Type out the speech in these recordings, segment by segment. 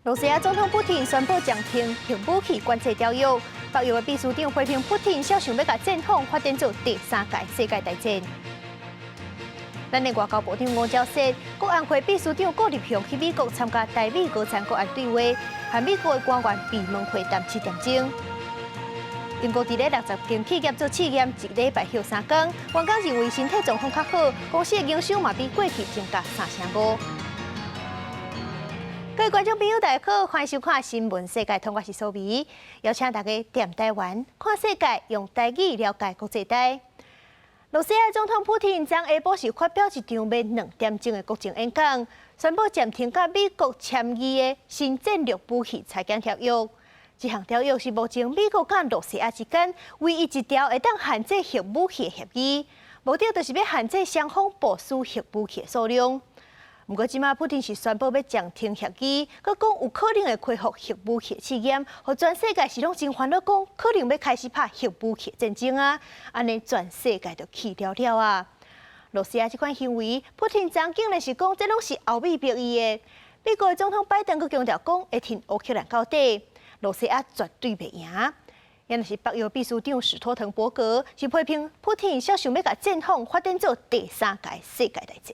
羅西亞總統普廷宣布暫停核武器管制條約，北約的秘書長批評普廷肖想欲共戰火發展做第三屆世界大戰。咱的外交部長吳釗燮、國安會秘書長顧立雄去美國參加台美高層國安對話，和美國的官員閉門會談7點鐘。英國佇咧60間企業做試驗，一禮拜歇3工，員工認為身體狀況較好，公司的營收嘛比過去增加3成5。各位觀眾朋友，大家好，歡迎收看《新聞世界通》，我是蘇美，邀請大家踮台灣看世界，用台語了解國際大。羅西亞總統普廷昨下晡是發表一場欲2點鐘的國情演講，宣布暫停佮美國簽擬的新戰略武器裁減條約。這項條約是目前美國佮羅西亞之間唯一一條會當限制核武器的協議，目的就是欲限制雙方部署核武器的數量。毋過，這馬普廷是宣布欲暫停協議，閣講有可能會恢復核武器試驗，予全世界是攏真煩惱，講可能欲開始拍核武器戰爭啊！按呢全世界就去了了啊！羅西亞這款行為，普廷昨竟然是講這攏是歐美逼伊的。美國的總統拜登閣強調講會挺烏克蘭到底，羅西亞絕對袂贏。也若是北約秘書長史托滕伯格是批評普廷肖想欲共戰火發展做第三屆世界大戰。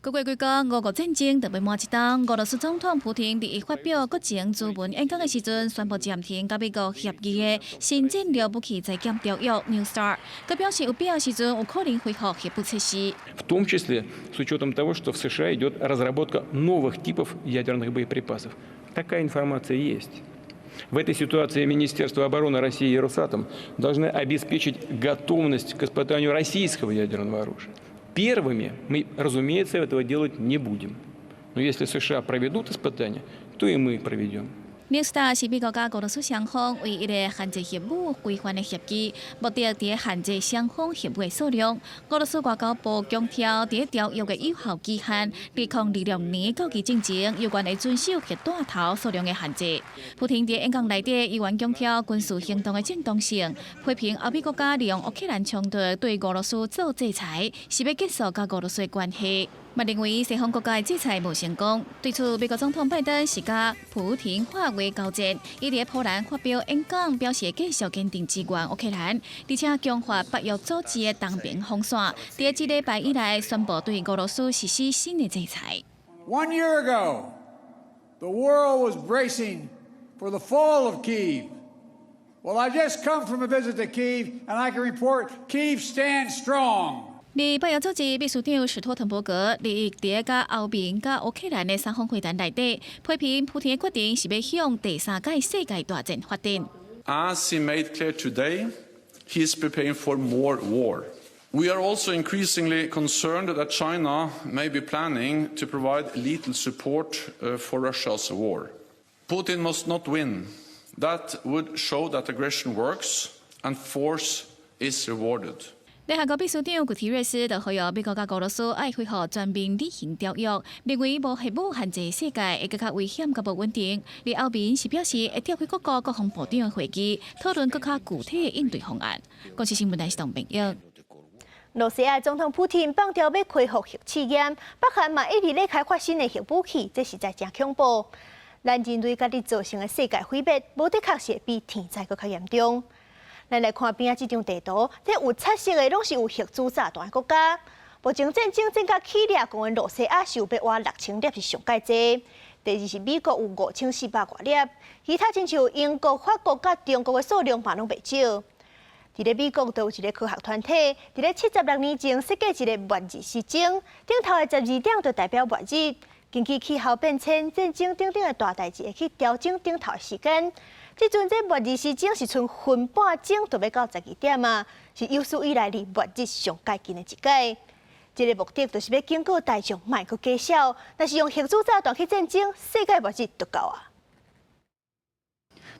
過過幾工，俄烏戰爭就欲滿一冬。俄羅斯總統普廷佇伊發表國情諮文演講的時陣，宣布暫停佮美國協議的新戰略武器裁減條約 New START，閣表示有必要時陣有可能恢復核武測試。 В том числе с учетом того, что в США идет разработка новых типов ядерных боеприпасов. Такая информация есть. В этой ситуации Министерство обороны России и Росатом должны обеспечить готовность к испытанию российского ядерного оружия. Первыми мы, разумеется, этого делать не будем. Но если США проведут испытания, то и мы проведем. New START 是美國佮俄羅斯雙方唯一的限制核武規範的協議，目的佇限制雙方核武的數量。俄羅斯外交部強調，佇條約的有效期限，2026年到期進前，猶原會遵守核彈頭數量的限制。普廷佇演講內底，依然強調軍事行動的正當性，批評歐美國家利用烏克蘭衝突對俄羅斯做制裁，是欲結束佮俄羅斯的關係。嘛認為西方國家的制裁無成功。對此，美國總統拜登是佮普廷化為交戰，伊佇波蘭發表演講，表示會繼續堅定支援烏克蘭，而且強化北約組織的東面防線。佇這禮拜以來，宣布對俄羅斯實施新的制裁。 One year ago, the world was bracing for the fall of Kyiv. Well, I just come from a visit to Kyiv, and I can report Kyiv stands strong. 而北約組織秘書長史托滕伯格日佇佮歐盟佮烏克蘭的三方會談內底，批評普廷的決定是欲向第三屆世界大戰發展。 As he made clear today, he is preparing for more war. We are also increasingly concerned that China may be planning to provide lethal support for Russia's war. Putin must not win. That would show that aggression works and force is rewarded. 聯合國秘書長古提瑞斯就呼籲美國佮俄羅斯愛恢復全面履行條約，認為無核武限制世界會閣較危險佮無穩定。而歐盟是表示會召開各國國防部長的會議，討論閣較具體的應對方案。公視新聞台是董朋友。羅西亞總統普廷放調欲恢復核試驗，北韓嘛一直咧開發新的核武器，這實在誠恐怖。咱人類家己造成的世界毀滅，無的確是會比天災閣較嚴重。咱來看邊仔這張地圖，這有彩色的攏是有核子炸彈的國家。目前戰爭戰甲起掠，講的羅西亞是有欲倚6000粒是上蓋濟。第二是美國有5400外粒，其他親像英國、法國佮中國的數量嘛攏袂少。佇咧美國，就有一個科學團體，佇咧76年前設計一個末日時鐘，頂頭的12點就代表末日。根據氣候變遷、戰爭等等的大代誌，會去調整頂頭的時間。這陣這末日時鐘是賰分半鐘，就欲到12點啊，是有史以來離末日上蓋近的一擺。這個目的就是欲警告大眾，莫閣假笑，若是用核子炸彈去戰爭，世界末日就到啊！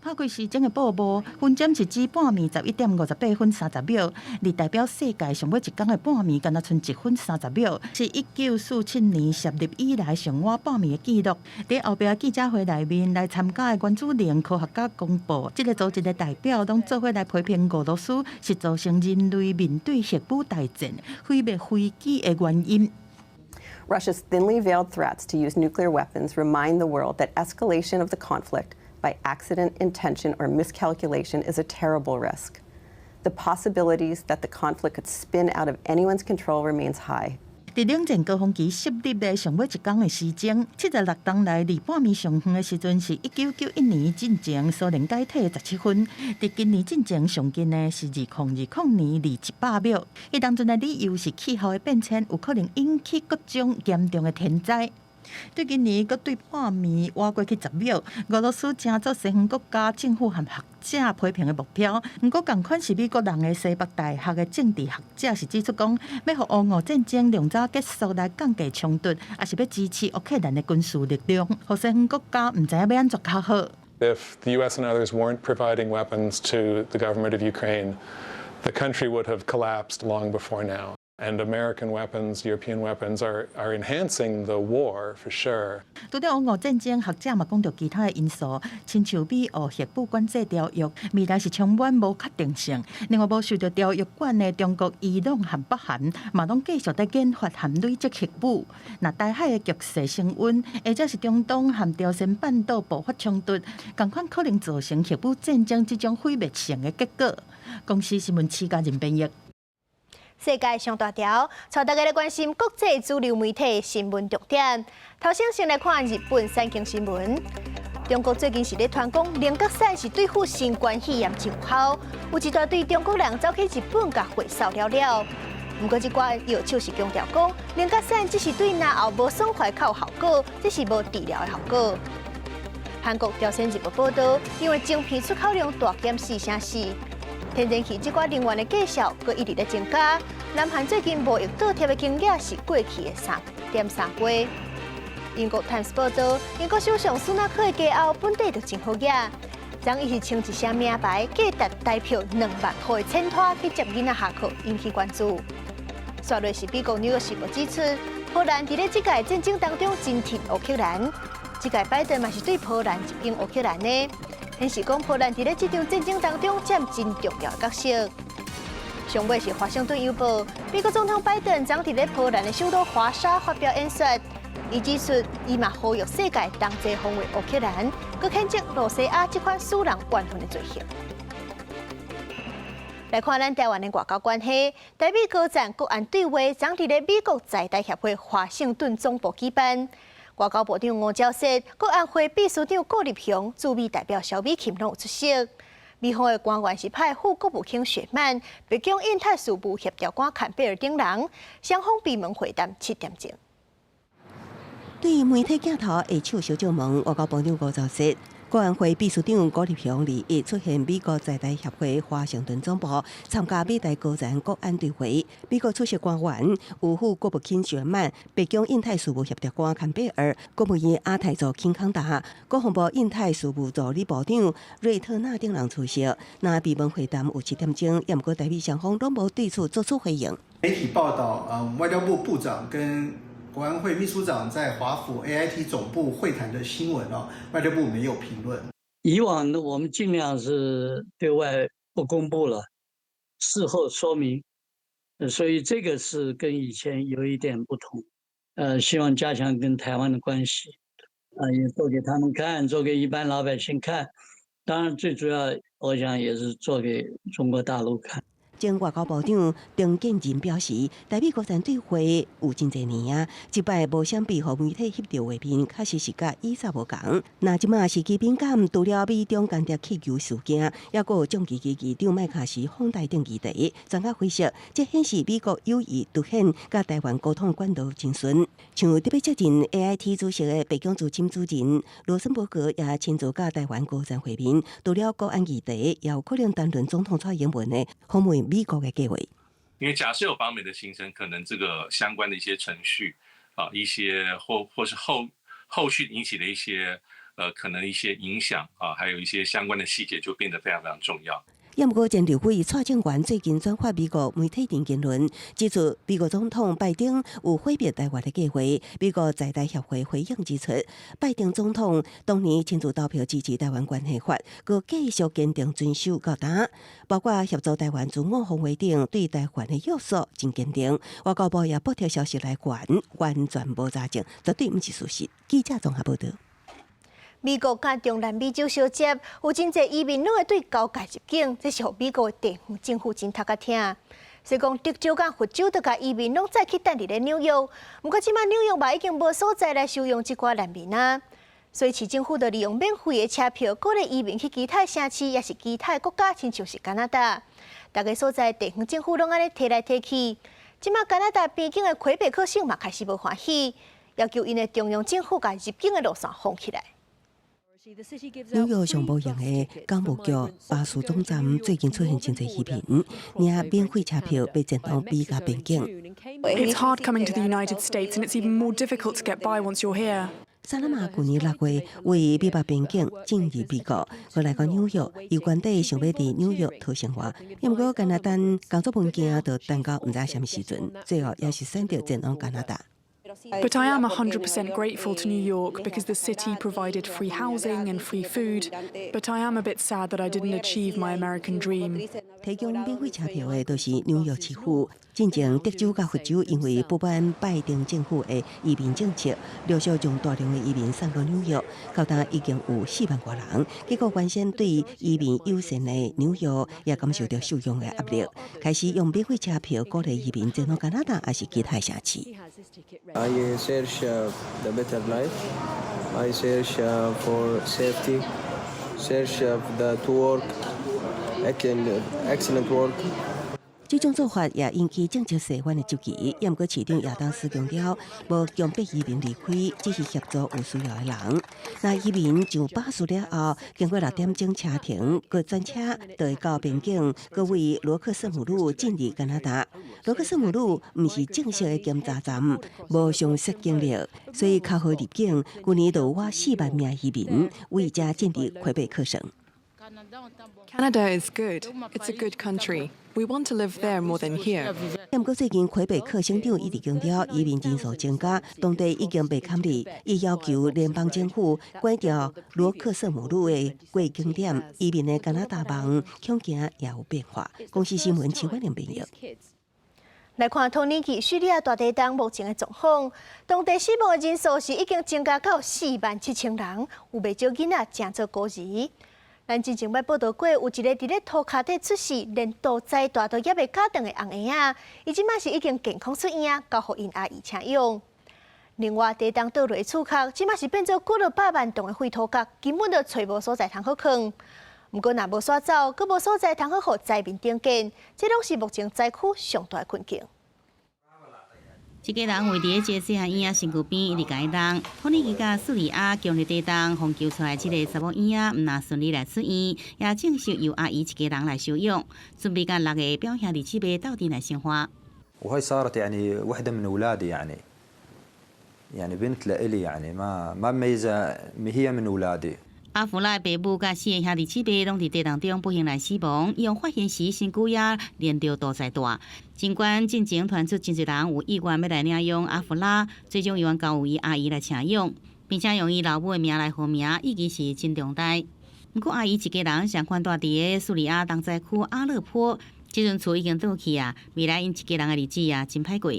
拍開時鐘的報幕，分針是指半暝11點58分30秒，而代表世界上尾一工的半暝，干焦賰1分30秒，是1947年設立以來上晚半暝的紀錄。佇後壁記者會內面來參加的原子能科學家公布，這個組織的代表攏做伙來批評俄羅斯是造成人類面對核武大戰、毀滅危機的原因。Russia's thinly veiled threats to use nuclear weapons remind the world that escalation of the conflict by accident, intention, or miscalculation is a terrible risk. The possibilities that the conflict could spin out of anyone's control remains high. 佇冷戰高峰期設立的上尾一工的時鐘，76冬來離半暝上遠的時陣是1991年進前蘇聯解體的17分，佇今年進前上近的是2020年2一百秒。彼當陣的理由是氣候的變遷有可能引起各種嚴重的天災。對今年閣對半暝晚過去10秒，俄羅斯成做西方國家政府和學者批評的目標。毋過仝款是美國人的西北大學的政治學者是指出講，欲予烏俄戰爭量早結束來降低衝突，抑是欲支持烏克蘭的軍事力量，予西方國家毋知影欲按怎較好。 If the U.S. and others weren't providing weapons to the government of Ukraine, the country would have collapsed long before now. And American weapons, European weapons are enhancing the war for sure. 除了烏俄戰爭，學者嘛講著其他的因素，親像美烏核武管制條約未來是充滿無確定性。另外，無受著條約管的中國、伊朗和北韓嘛，攏繼續佇研發和累積核武。若台海的局勢升溫，或者是中東和朝鮮半島爆發衝突，仝款可能造成核武戰爭這種毀滅性的結果。公視新聞徐家仁編譯。世界上大條，帶大家來關心國際主流媒體新聞重點。頭先先來看日本產經新聞。中國最近是咧傳講，龍角散是對付新冠肺炎真有效，有一大堆中國人走去日本共回收了了。毋過這寡藥廠是強調講，龍角散只是對嚨喉無爽快較有效果，這是無治療的效果。韓國朝鮮日報報導，因為晶片出口量大減4成4。天然氣這寡能源的價數，閣一直咧增加。南韓最近貿易倒貼的金額是過去的3.3倍。英國《Times》報導，英國首相蘇納克的家後本底就真好額，昨伊是穿一身名牌，價值台票2萬箍的淺拖去接囡仔下課，引起關注。煞落是美國紐約時報指出，波蘭佇咧這屆戰爭當中真挺烏克蘭，這屆拜登嘛是對波蘭入兵烏克蘭的。顯示講波蘭佇咧這場戰爭當中佔真重要的角色。上尾是華盛頓郵報，美國總統拜登昨佇咧波蘭的首都華沙發表演說，伊指出，伊嘛呼籲世界同齊防衛烏克蘭，閣譴責露西亞這款使人怨恨的罪行。來看咱台灣的外交關係，台美高層國安對話，昨佇咧美國在台協會華盛頓總部舉辦。外交部長吳釗燮、國安會秘書長顧立雄、駐美代表蕭美琴攏有出席。美方的官員是派副國務卿雪曼、白宮印太事務協調官坎貝爾等人，雙方閉門會談7點鐘。對媒體鏡頭下手相借問，外交部長吳釗燮、國安會秘書長顧立雄21出現美國在台協會華盛頓總部參加美台高層國安對話。美國出席官員有副國務卿雪曼、白宮印太事務協調官坎貝爾、國務院亞太座金康達、國防部印太事務助理部長瑞特納等人出席。那閉門會談有7點鐘，也毋過台美雙方攏無對此作出回應。媒體報道，外交部部長跟國安會秘書長在華府 AIT 總部會談的新聞哦，外交部沒有評論。以往呢，我們盡量是對外不公布了，事後說明，所以這個是跟以前有一點不同。希望加強跟台灣的關係，啊，也做給他們看，做給一般老百姓看。當然，最主要，我想也是做給中國大陸看。前外交部長陳建仁表示，台美高層對話有真濟年啊，這擺無啥被予媒體翕著畫面，確實是佮以早無仝。那這馬時機敏感，除了美中間諜氣球事件，抑閣有眾議院議長麥卡錫訪台等議題，專家分析，這顯示美國有意凸顯佮台灣溝通管道真順。像特別接任 AIT 主席的白宮資深主任羅森伯格也親自佮台灣高層會面，除了國安議題，也有可能談論總統蔡英文的訪問美國的計劃。因為假設有訪美的行程，可能這個相關的一些程序啊，一些或是後續引起的一些可能一些影響啊，還有一些相關的細節就變得非常非常重要。也毋過前立委蔡正元最近轉發美國媒體陳言論，指出美國總統拜登有毀滅台灣的計劃。美國在台協會回應指出，拜登總統當年親自投票支持台灣關係法，閣繼續堅定遵守到今，包括協助台灣自我防衛等對台灣的約束真堅定。外交部也駁斥消息來源，完全無查證，絕對毋是事實。記者綜合報道。美國佮中南美洲相接，有真濟移民攏會對交界入境，這是予美國的地方政府真頭殼疼。所以講，德州佮佛州都共移民攏載去等佇咧紐約，毋過這擺紐約嘛已經無所在來收容這寡難民啊。所以市政府就利用免費的車票，鼓勵移民去其他城市，抑是其他國家，親像是加拿大。逐个所在地方政府攏按呢提來提去，這擺加拿大邊境的魁北克省嘛開始無歡喜，要求𪜶的中央政府共入境的路線封起來。紐約上無閒的港務局巴士總站最近出現真濟移民，領免費車票欲前往美加邊境。 It's hard coming to the United States, and it's even more difficult to get by once you're here. 薩拉瑪舊年6月為美墨邊境進入美國，閣來到紐約，伊原底想欲佇紐約討生活，毋過干焦等工作文件就等到毋知啥物時陣，最後也是選擇前往加拿大。 But I am 100% grateful to New York because the city provided free housing and free food. But I am a bit sad that I didn't achieve my American dream. 提供免費車票的都是紐約市府。進前德州佮佛州因為不滿拜登政府的移民政策，陸續將大量的移民送到紐約，到今已經有4萬外人。結果原先對移民友善的紐約也感受到收容的壓力，開始用免費車票鼓勵移民前往加拿大抑是其他城市。 I search the better life. I search for safety. Search the to work. Excellent, excellent work. 這種做法也引起政策西方的質疑。毋過市長亞當斯強調，無強迫移民離開，只是協助有需要的人。若移民上巴士了後，經過6點鐘車程，閣轉車就會到邊境，閣為羅克瑟姆魯進入加拿大。羅克瑟姆魯毋是正式的檢查站，無常設警力，所以較好入境。舊年就有倚4萬名移民為遮進入魁北克省。 Canada is good. It's a good country. We want to live there more than here. 毋過最近魁北克省長一直強調移民人數增加，當地已經袂堪得，伊要求聯邦政府關掉羅克瑟姆魯的過境點，移民的加拿大夢恐驚也有變化。公視新聞徐婉玲編譯。來看土耳其敘利亞大地震目前的狀況，當地死亡的人數是已經增加到4萬7千人，有袂少囡仔成做孤兒。咱之前捌報道過，有一個佇咧塗跤底出世，連肚臍大都猶未絞斷的紅嬰仔，伊這擺是已經健康出院，交予𪜶阿姨請養。另外，地震倒落的厝殼，這擺是變做幾落百萬棟的廢土角，根本就揣無所在通好囥。毋過，若無徙走，閣無所在通好予災民重建，這攏是目前災區上大的困境。一家人圍佇咧這個細漢嬰仔身軀邊，一直共伊弄。土耳其佮敘利亞強烈地震，予救出來這个查某嬰仔，毋但順利來出院，也正式由阿姨一家人來收養，準備佮六个表兄弟姊妹鬥陣來生活。 وهي صارت يعني وحدة من أولادي يعني بنت لإلي يعني ما مميزة هي من أولادي。阿弗拉的爸母佮四个兄弟姊妹攏佇地震中不幸來死亡，𪜶發現時身軀也連著肚臍帶。儘管進前傳出真濟人有意願欲來領養阿弗拉，最終猶原交予伊阿姨來請養，並且用伊老母的名來號名，意義是真重大。毋過阿姨一家人上款蹛佇个敘利亞東災區阿勒頗，這陣厝已經倒去啊，未來𪜶一家人的日子啊，真歹過。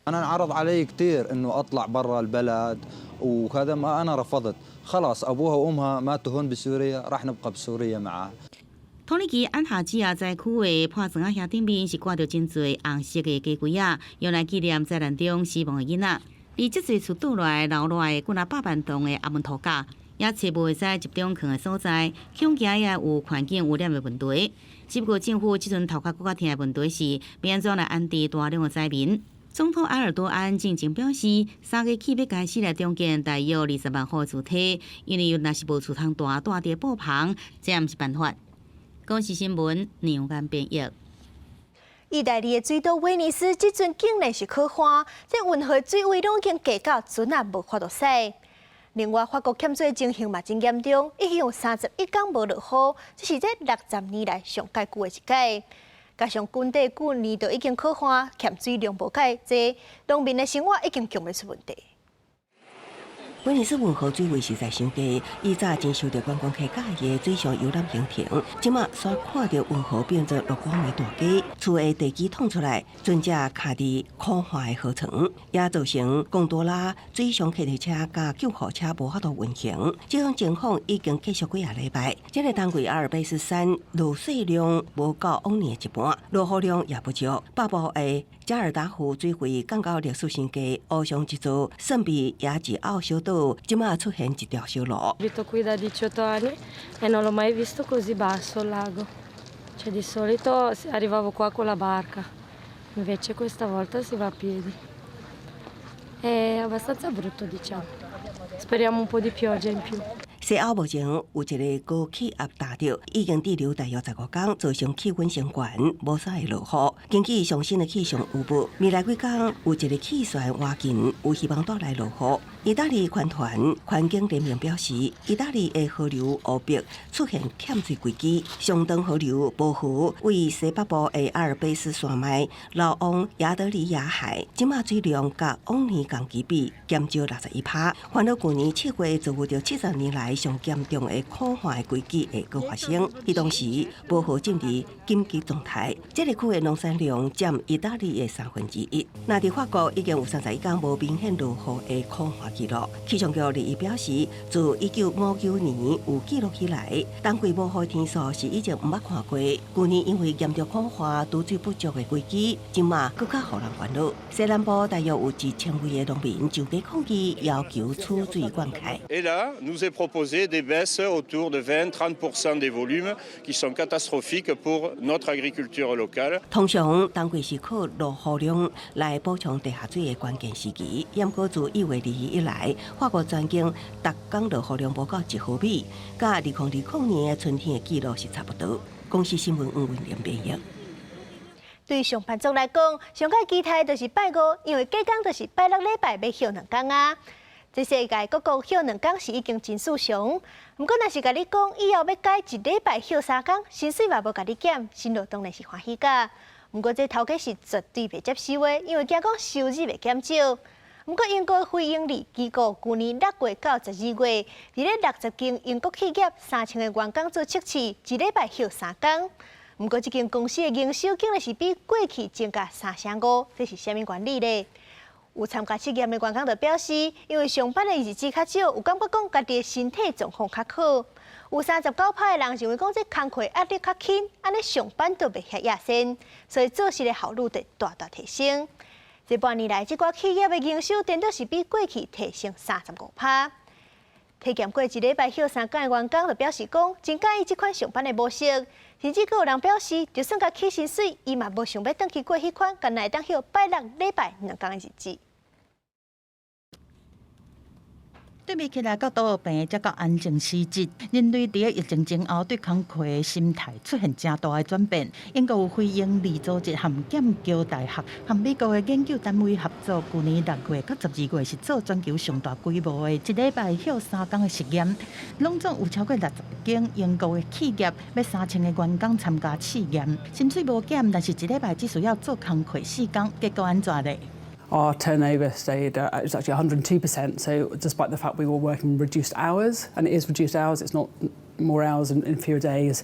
أنا انعرض علي كثير إنه أطلع برا البلد وهذا ما أنا رفضت خلاص أبوها وأمها ماتوا هون بسوريا راح نبقى بسوريا معاه。 土耳其安塔基亞災區的破床仔遐頂面是掛著真濟紅色的雞胿仔，用來紀念災難中死亡的囡仔。而這濟厝倒落來留落來幾若百萬棟的阿門塗甲，也揣無會使集中囥的所在，恐驚也有環境污染的問題。只不過政府這陣頭殼閣較疼的問題是，欲按怎來安置大量的災民。總統埃爾多安進前表示，3月起欲開始來重建大約20萬戶的住宅，因為若是無厝通蹛，蹛佇布棚，這也毋是辦法。公視新聞梁間編譯。意大利的水都威尼斯，這陣竟然是洘旱，這運河水位攏已經低到船仔無法度駛。另外，法國欠水情形嘛真嚴重，已經有31工無落雨，這是這60年來上蓋久的一擺。加上本地舊年就已經乾旱，欠水量無蓋濟，農民的生活已經強欲出問題。威尼斯運河水位實在傷低，以早真受著觀光客佮意的水上遊覽行程，這馬煞看著運河變做落荒的大街，厝的地基淌出來，船隻卡佇枯旱的河床，也造成貢多拉水上客貨車佮救護車無法度運行。這種情況已經繼續幾仔禮拜。這个冬季阿爾卑斯山落雪量無夠往年的一半，落雨量也不少。北部的加爾達湖水位降到歷史新低，湖上一座聖彼亞吉奧小島，這馬出現一條小路。 Abito qui da 18 anni e non l'ho mai visto così basso il lago. Cioè, di solito arrivavo qua con la barca, invece questa volta si va a piedi. È abbastanza brutto, diciamo. Speriamo un po' di pioggia in più. 西歐目前有一個高氣壓大著，已經滯留大約15工，造成氣溫升懸，無啥會落雨。根據上新的氣象預報，未來幾工有一个氣旋倚近，有希望帶來落雨。意大利環團環境聯盟表示，意大利的河流湖泊出現欠水危機，上長河流波河位西北部的阿爾卑斯山脈流往亞得里亞海，這馬水量佮往年同期比減少61%。煩惱舊年7月就有著70年來上嚴重的乾旱危機會閣發生，彼當時波河進入緊急狀態。這个區的農產量佔意大利的1/3。若佇法國已經有31工無明顯落雨的乾旱記錄。氣象局日表示，自1959年有記錄以來，冬季無雨天數是以前毋捌看過。舊年因為嚴重乾旱、貯水不足的危機，這馬閣較予人煩惱。西南部大約有1000位的農民上街抗議，要求取水灌溉。 Et là, nous est proposé des baisses autour de 20-30% des volumes qui sont catastrophiques pour notre agriculture locale. 通常冬季是靠落雨量來補充地下水的關鍵時期。毋過自1月2日以來，法國全境逐工落雨量無到1毫米，佮2020年的春天的記錄是差不多。公視新聞吳文玲編譯。對上班族來講，上蓋期待就是拜五，因為隔工就是拜六禮拜欲歇兩工啊。這世界各國歇兩工是已經真正常，毋過若是共你講以後欲改一禮拜歇三工，薪水嘛無共你減，心內當然是歡喜甲。毋過這頭家是絕對袂接受的，因為驚講收入會減少。毋過英國非營利機構舊年6月到12月，佇咧60間英國企業3000個員工做測試，一禮拜歇三工。毋過這間公司的營收竟然是比過去增加3成5，這是啥物原理咧？有參加試驗的員工就表示，因為上班的日子較少，有感覺講家己的身體狀況較好。有39%的人認為講這工課壓力較輕，按呢上班就袂遐野仙，所以做事的效率就大大提升。這半年來，這寡企業的營收顛倒是比過去提升35%。體驗過一禮拜歇三工的員工就表示講，真佮意這款上班的模式，甚至閣有人表示，就算共起薪水，伊嘛無想欲轉去過彼款，干焦會當歇拜六禮拜兩工的日子。對比起來，較多病才較安靜時節，人類佇疫情前後對工課的心態出現誠大的轉變。英國有非營利組織和劍橋大學和美國的研究單位合作，舊年6月到12月是做全球上大規模的一禮拜歇三工的實驗，攏總有超過60間英國的企業，欲3000個員工參加試驗，薪水無減，但是一禮拜只需要做工課4工，結果按怎咧？ Our turnover stayed, it was actually 102%. So despite the fact we were working reduced hours, and it is reduced hours, it's not more hours in fewer days,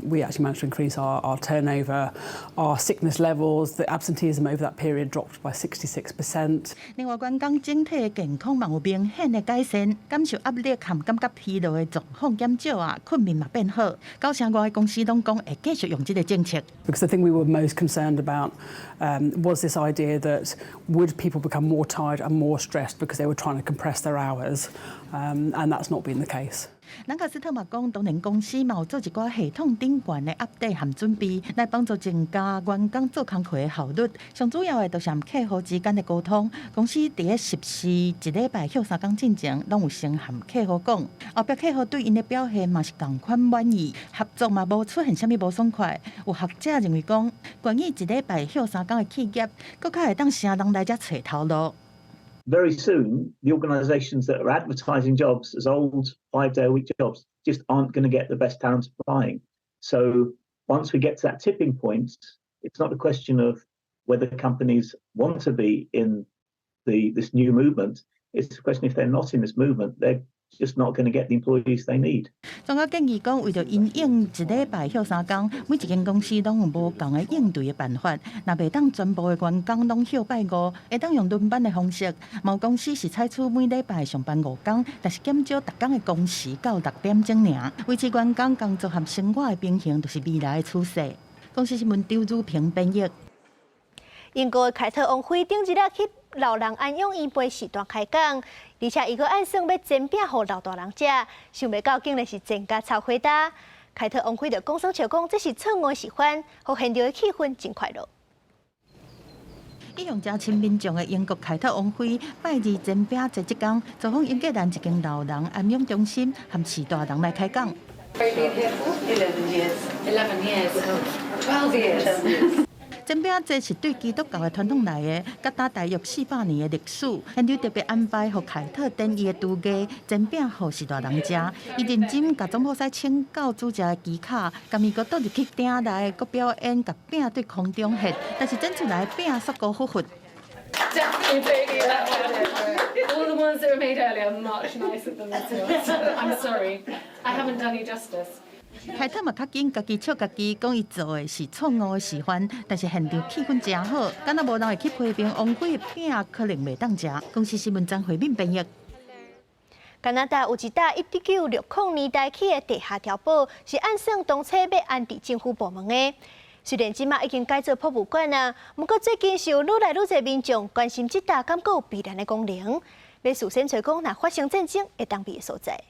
we actually managed to increase our turnover, our sickness levels, the absenteeism over that period dropped by 66%. 另外，員工整體健康嘛有明顯的改善，感受壓力和感覺疲勞的狀況減少啊，睏眠嘛變好。9成外的公司攏講會繼續用這个政策。 Because the thing we were most concerned about was this idea that would people become more tired and more stressed because they were trying to compress their hours, and that's not been the case. 蘭卡斯特嘛講，當然公司嘛有做一寡系統頂懸的 update 和準備，來幫助增加員工做工課的效率。上主要的就是和客戶之間的溝通。公司佇咧實施一禮拜歇三工進前，攏有先和客戶講，後壁客戶對𪜶的表現嘛是仝款滿意，合作嘛無出現啥物無爽快。有學者認為講，願意一禮拜歇三工的企業，閣較會當請人來遮揣頭路。Very soon, the organisations that are advertising jobs as old 5-day-a-week jobs just aren't going to get the best talent applying. So once we get to that tipping point, it's not a question of whether companies want to be in this new movement. It's a question if they're not in this movement, they're just not going to get the employees they need. 專家建議講，為著因應一禮拜歇三工，每一間公司攏有無仝的應對的辦法。若袂當全部的員工攏歇拜五，會當用輪班的方式。某公司是採取每禮拜上班五工，但是減少逐工的工時到六點鐘爾，維持員工工作和生活的平衡，就是未來的趨勢。公視新聞張如平編譯。英國凱特王妃頂日仔去老人安養院陪時段開講，而且伊閣按算欲煎餅予老大人食，想袂到竟然是煎甲臭火焦。凱特王妃就講耍笑講，這是錯誤示範，予現場的氣氛真快樂。一向誠親民眾的英國凱特王妃，拜二煎餅節這工，造訪英格蘭一間老人安養中心，和序大人來開講。 11 years. 11 years. 12 years. 煎餅節是對基督教的傳統來的，佮今大約400年的歷史。現場特別安排予凱特展伊的廚藝，煎餅予序大人食。伊認真共總鋪師請教煮食的技巧，共麵糊倒入去鼎內，閣表演共餅對空中煦，但是煎出來的餅煞糊糊。 Definitely baby. All the ones that were made earlier are much nicer than this one. I'm sorry, I haven't done you justice. 凱特嘛較緊，家己笑家己，講伊做的是錯誤的示範，但是現場氣氛誠好，敢若無人會去批評王妃的餅可能袂當食。公視新聞張惠敏編譯。加拿大有一棟1960年代起的地下碉堡，是按算當初欲安置政府部門的。雖然這馬已經改做博物館啊，毋過最近是有愈來愈濟民眾關心這棟敢閣有避難的功能，欲事先揣講，若發生戰爭會當避的所在。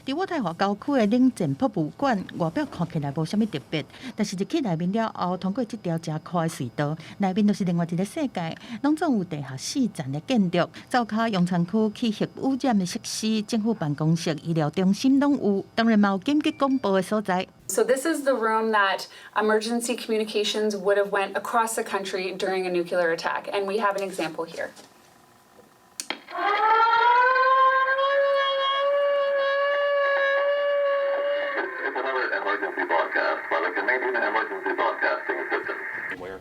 佇渥太華郊區的冷戰博物館，外表看起來無啥物特別，但是入去內面了後，通過這條誠寬的隧道，內面就是另外一個世界，攏總有地下四層的建築，灶跤用餐區、去核污染的設施、政府辦公室、醫療中心攏有，當然嘛有緊急廣播的所在。 So this is the room that emergency communications would have went across the country during a nuclear attack, and we have an example here.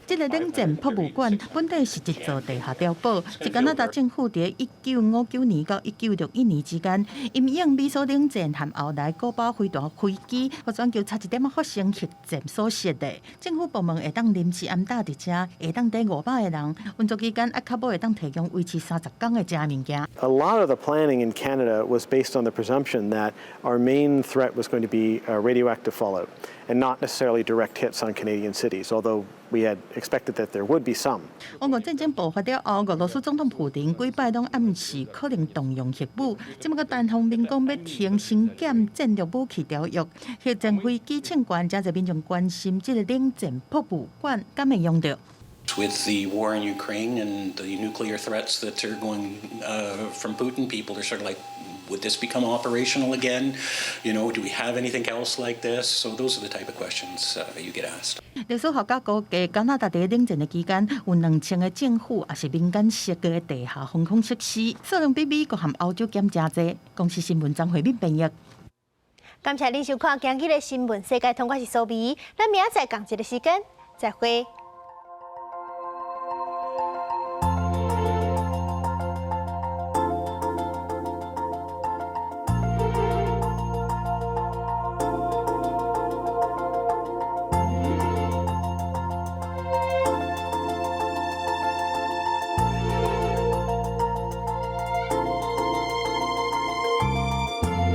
這个冷戰博物館本底是一座地下碉堡，是加拿大政府佇1959年到1961年之間，因應美蘇冷戰和後來古巴飛彈危機，予全球差一點仔發生核戰所設的。政府部門會當臨時安搭佇遮，會當佇500個人，運作期間猶較無會當提供維持30工的食物件。 A lot of the planning in Canada was based on the presumption that our main threat was going to be radioactive fallout and not necessarily direct hits on Canadian cities, although we had expected that there would be some. 烏俄戰爭爆發了後，俄羅斯總統普丁幾擺攏暗示可能動用核武，這馬閣單方面講欲停新減戰略武器條約，核戰飛機衝關，誠濟民眾關心這个冷戰博物館敢會用著。 With the war in Ukraine and the nuclear threats that are going from Putin, people are sort of like, would this become operational again? Do we have anything else like this? So those are the type of questions you get asked. 歷史學家估計，加拿大佇冷戰的期間，有2000个政府抑是民間設計的地下防空設施，數量比美國和歐洲減誠濟。公視新聞張惠敏編譯。感謝恁收看今日的新聞世界通，我是蘇美，咱明仔載仝一个時間再會。